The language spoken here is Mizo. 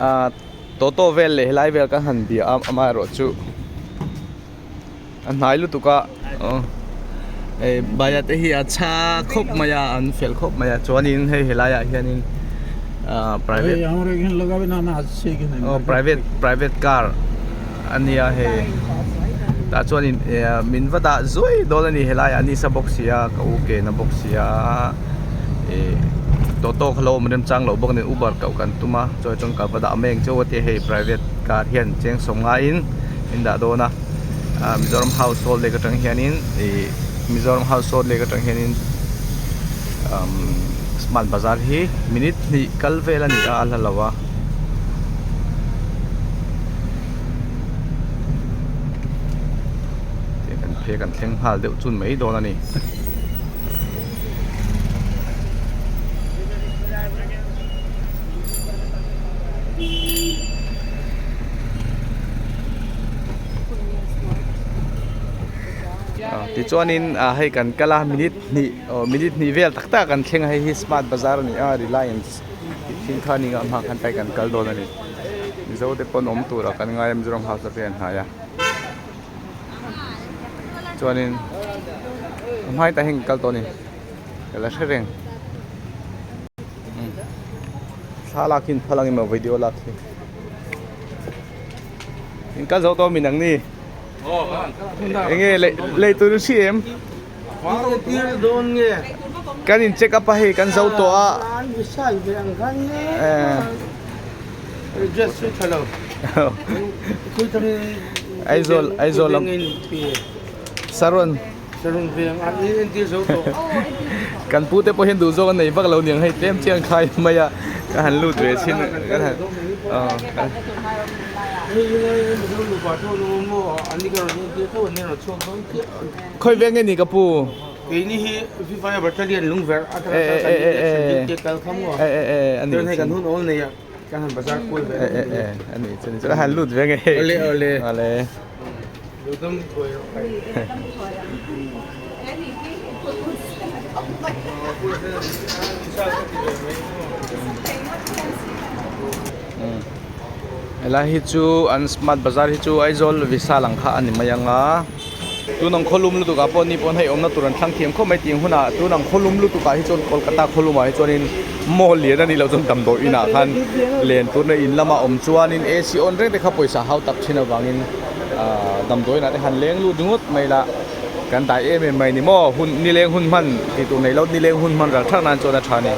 Ah toto vel leh helai vel kan han bia a amaherawhchu a hnai lutuk a aw hei bhaia te hi a tha khawp mai a an fel khawp mai a chuanin hei helaiah hianin ah private aw private private car a nia hei tah chuanin eh min va dah zuai dawn a ni helaiah ni sa bawk si a ka u ke na bawk si a ih toto kha lo awm remchang loh bawk a ni uber koh kan tum a chuan chuan ka va dah mai ang chauh a tia hei private car hian cheng sawm ngaiin min dah dawn a ah Mizoram household lake atang hianin ih Mizoram household lake atang hianin umm smart bazar hi minute hnih kal vel a ni a a hla lo a. Kan phei kan thleng nghal deuh chun mai dawn a ni. Tichuanin ah hei kan kal a minute hnih aw minute hnih vel tak tak kan thleng a hei hi smart bazar a ni a reliance tih thin kha a ni a hmaah khan tlai kan kal dawn a ni mizo te pawn awm turah kan ngai a Mizoram house te an hnai a chuanin a hmai tah hian kan kal tawh a ni ka la hre reng. Thla lak hi phal ang emaw video lak hi in kal zo tawh min ang ni enge lei tur in hri em kan in check up a hei kan zo tawh a Aizawl Aizawl lam Saron Kan pu te pawh hian duh zawk a nei vak lo niang hei tlem chian khai mai a ka han lut ve chin kan han Khawi veng nge ni ka pu? Ka han lut ve nge hei. Awle. Helai hi chu an smart bazar hi chu Aizawl Vishal ang kha a ni mai ang a tun ang khawlum lutuk ah pawh ni pawn hei awmna tur an thlang thiam khawp mai tih hunah tun ang khawlum lutuk ah hi chuan Kolkata khawlum ah hi chuanin mall lian a nih loh chuan damdawi inah khan len turna in lama awm chuanin AC on reng te kha pawisa hau tak thin avangin. Ahh damdawiin ah te han leng lut ringawt mai la kan dai em em mai ni maw hun nileng hun hman tih tur nei lo nileng hun hman ral thak nan chuan a tha a ni.